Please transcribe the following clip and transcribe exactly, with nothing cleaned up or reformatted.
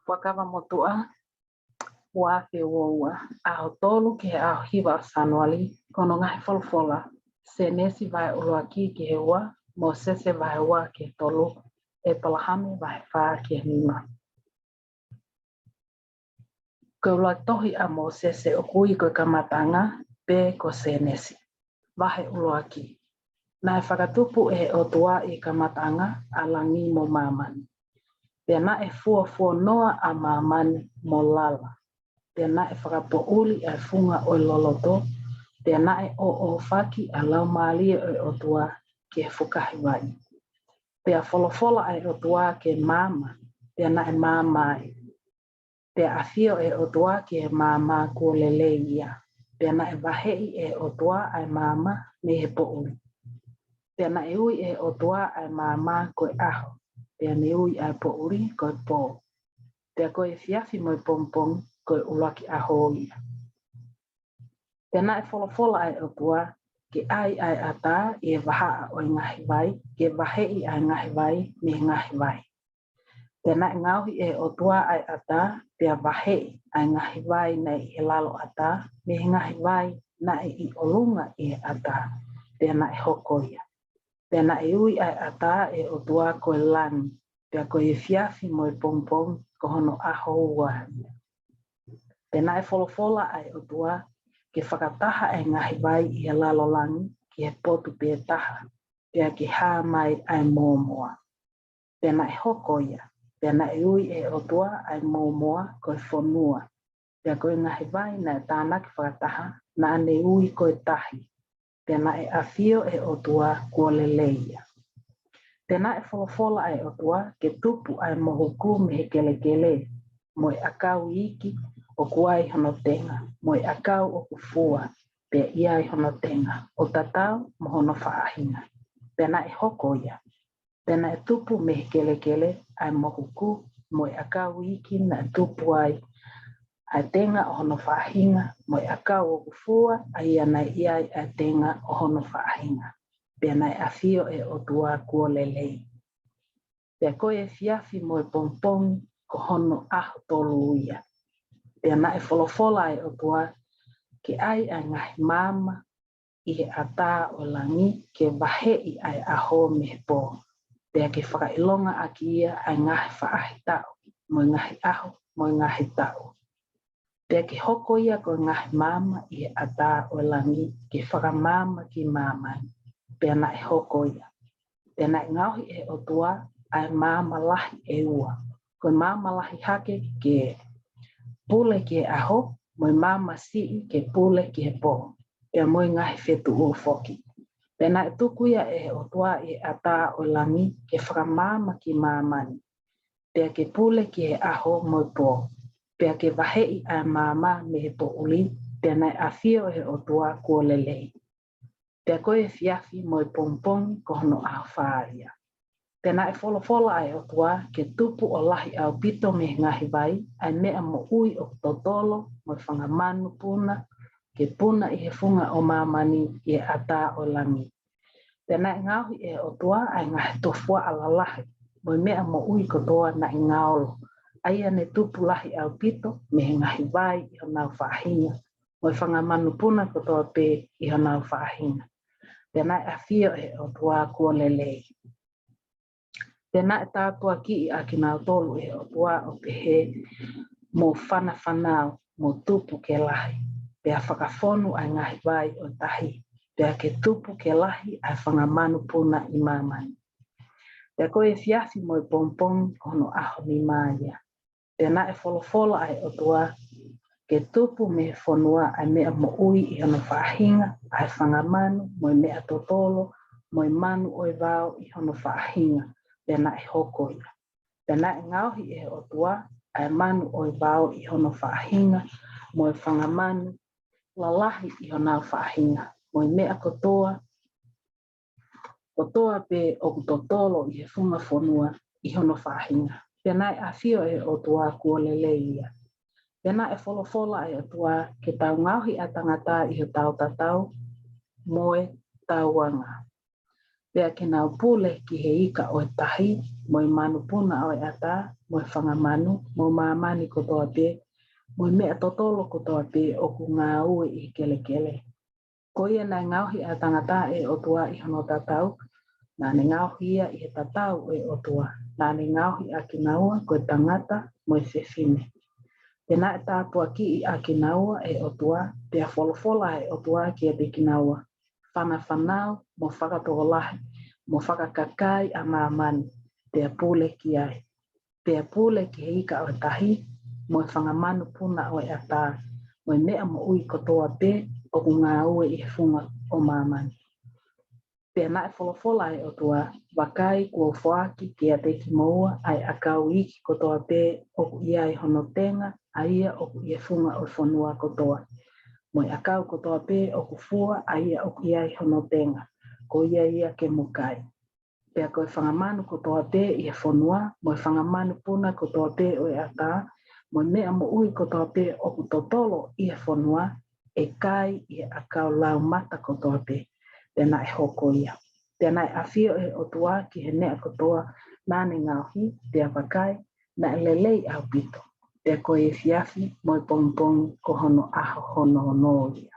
Fuakava Motuʻa, ua afe ua ua, ʻaho tolu ki he ʻaho hiva ʻo Sānuali. Ko hono ngaahi folofola: Sēnesi vahe ʻuluaki ki he ua, Mōsese vahe ua ki he tolu, ʻĒpalahame vahe fā ki he nima. Ko e ʻuluaki tohi ʻa Mōsese ʻoku ui ko e Kamataʻanga, pe ko Sēnesi, vahe ʻuluaki. Naʻe fakatupu ʻe he ʻOtua ʻi he kamataʻanga ʻa langi mo māmani. Pea naʻe fuofuanoa ʻa māmani mo lala. Pea naʻe fakapoʻuli ʻa e funga ʻo e loloto. Pea naʻe ʻōʻōfaki ʻa e Laumālie ʻo e ʻOtua ki he fukahi vai. Pea folofola ʻa e ʻOtua ki he maama, pea naʻe maama ai. Pea ʻafio ʻe he ʻOtua ki he maama kuo lelei ia. Pea naʻe vaheʻi ʻe he ʻOtua ʻa e maama mei he poʻuli. Pea naʻe ui ʻe he ʻOtua ʻa e maama ko e ʻaho, pea ne ui ʻa e poʻuli ko e pō. Pea ko e efiafi mo e pongipongi ko e ʻuluaki ʻaho ia. Pea naʻe folofola ʻa e ʻOtua ke ʻai ʻa e ʻatā ʻi he vahaʻa ʻo e ngaahi vai, ke vaheʻi ʻa e ngaahi vai mei he ngaahi vai. Pea naʻe ngaohi ʻe he ʻOtua ʻa e ʻatā, pea vaheʻi ʻa e ngaahi vai naʻe ʻi he lalo ʻatā mei he ngaahi vai naʻe ʻi ʻolunga ʻi he ʻatā. Pea naʻe hoko ia. Pea naʻe ui ʻa e ʻatā ʻe he ʻOtua ko e langi. Pea ko e efiafi mo e pongipongi ko hono ʻaho ua ia. Pea naʻe folofola ʻa e ʻOtua ke fakataha ʻa e ngaahi vai ʻi he lalo langi ki he potu pē taha, pea ke hā mai ʻa e mōmoa. Pea naʻe hoko ia. Pea naʻe ui ʻe he ʻOtua ʻa e mōmoa ko e fonua. Pea ko e ngaahi vai naʻe tānaki fakataha, naʻa ne ui ko e tahi. Pea naʻe ʻafio ʻe he ʻOtua kuo lelei ia. Pea naʻe folofola ʻa e ʻOtua ke tupu ʻa e mohuku mei he kelekele, mo e ʻakau iiki ʻoku ai hono tenga, mo e ʻakau ʻoku fua pea ʻi ai hono tenga, ʻo tatau mo hono faʻahinga. Pea naʻe hoko ia. Pea naʻe tupu mei he kelekele ʻa e mohuku mo e ʻakau iiki naʻe tupu ai ʻa e tenga ʻo hono faʻahinga, mo e ʻakau ʻoku fua ʻa ia naʻe ʻi ai ʻa e tenga ʻo hono faʻahinga. Pea naʻe ʻafio ʻe he ʻOtua kuo lelei. Pea ko e efiafi mo e pongipongi ko hono ʻaho tolu ia. Pea naʻe folofola ʻa e ʻOtua ke ʻai ʻa e ngaahi maama ʻi he ʻatā ʻo e langi ke vaheʻi ʻa e ʻaho mei he pō, pea ke fakaʻilonga ʻaki ia ʻa e ngaahi faʻahitaʻu, mo e ngaahi ʻaho, mo e ngaahi taʻu. Pea ke hoko ia ko e ngaahi maama ʻi he ʻatā ʻo e langi ke fakamaama ki māmani. Pea naʻe hoko ia. Pea naʻe ngaohi ʻe he ʻOtua ʻa e maama lahi ʻe ua, ko e maama lahi hake ke pule ki he ʻaho, mo e maama siʻi ke pule ki he pō, pea mo e ngaahi fetuʻu foki. Pea naʻe tuku ia ʻe he ʻOtua ʻi he ʻatā ʻo e langi ke fakamaama ki māmani, pea ke pule ki he ʻaho mo e pō, pea ke vaheʻi ʻa e maama mei he poʻuli. Pea naʻe ʻafio ʻe he ʻOtua kuo lelei. Pea ko e efiafi mo e pongipongi ko hono ʻaho fā ia. Pea naʻe folofola ʻa e ʻOtua ke tupu ʻo lahi ʻaupito mei he ngaahi vai ʻa e meʻa moʻui ʻoku totolo mo e fanga manu puna, ke puna ʻi he funga ʻo māmani ʻi he ʻatā ʻo e langi. Pea naʻe ngaohi ʻe he ʻOtua ʻa e ngaahi tofuaʻa lalahi mo e meʻa moʻui kotoa naʻe ngaolo, ʻa ia ne tupu lahi ʻaupito mei he ngaahi vai ʻi honau faʻahinga, mo e fanga manu puna kotoa pē ʻi honau faʻahinga. Pea naʻe ʻafio ʻe he ʻOtua kuo lelei. Pea naʻe tāpuakiʻi ʻa kinautolu ʻe he ʻOtua ʻo pehē, mou fanafanau, mo tupu ke lahi, pea fakafonu ʻa e ngaahi vai ʻo e tahi, pea ke tupu ke lahi ʻa e fanga manu puna ʻi māmani. Pea ko e efiafi mo e pongipongi ko hono ʻaho nima ia. Pea naʻe folofola ʻa e ʻOtua ke tupu mei he fonua ʻa e meʻa moʻui ʻi hono faʻahinga, ʻa e fanga manu, mo e meʻa totolo, mo e manu ʻo e vao ʻi hono faʻahinga. Pea naʻe hoko ia. Pea naʻe ngaohi ʻe he ʻOtua ʻa e manu ʻo e vao ʻi hono faʻahinga, mo e fanga manu lalahi ʻi honau faʻahinga, mo e meʻa kotoa kotoa pē ʻoku totolo ʻi he funga fonua ʻi hono faʻahinga. Pea naʻe ʻafio ʻe he ʻOtua kuo lelei ia. Pea naʻe folofola ʻa e ʻOtua ke tau ngaohi ʻa e tangata ʻi hotau tatau mo ʻetau anga. Pea ke nau pule ki he ika ʻo e tahi, mo e manupuna ʻo e ʻatā, mo e fanga manu, mo māmani kotoa pē, mo e meʻa totolo kotoa pē ʻoku ngāue ʻi he kelekele. Ko ia naʻe ngaohi ʻa e tangata ʻe he ʻOtua ʻi hono tatau, naʻa ne ngaohi ia ʻi he tatau ʻo e ʻOtua. Naʻa ne ngaohi ʻa kinaua ko e tangata mo e fefine. Pea naʻe tāpuakiʻi ʻa kinaua ʻe he ʻOtua, pea folofola ʻa e ʻOtua kiate kinaua, Fanafanau, mo fakatokolahi, mo fakakakai ʻa māmani, pea pule ki ai. Pea pule ki he ika ʻo e tahi, mo e fanga manupuna ʻo e ʻatā, mo e meʻa moʻui kotoa pē ʻoku ngāue ʻi he funga ʻo māmani. Pea naʻe folofola ʻa e ʻOtua, Vakai, kuo u foaki kiate kimoua ʻa e ʻakau iiki kotoa pē ʻoku ʻi ai hono tenga, ʻa ia ʻoku ʻi he funga ʻo e fonua kotoa, mo e ʻakau kotoa pē ʻoku fua, ʻa ia ʻoku ʻi ai hono tenga, ko ia ia ke mo kai. Pea ko e fanga manu kotoa pē ʻi he fonua, mo e fanga manupuna kotoa pē ʻo e ʻatā, mo e meʻa moʻui kotoa pē ʻoku totolo ʻi he fonua, ʻe kai ʻi he ʻakau laumata kotoa pē. Pea naʻe hoko ia. Pea naʻe ʻafio ʻe he ʻOtua ki he meʻa kotoa naʻa ne ngaohi, pea vakai, naʻe lelei ʻaupito. Pea ko e efiafi mo e pongipongi ko hono ʻaho hono ono ia.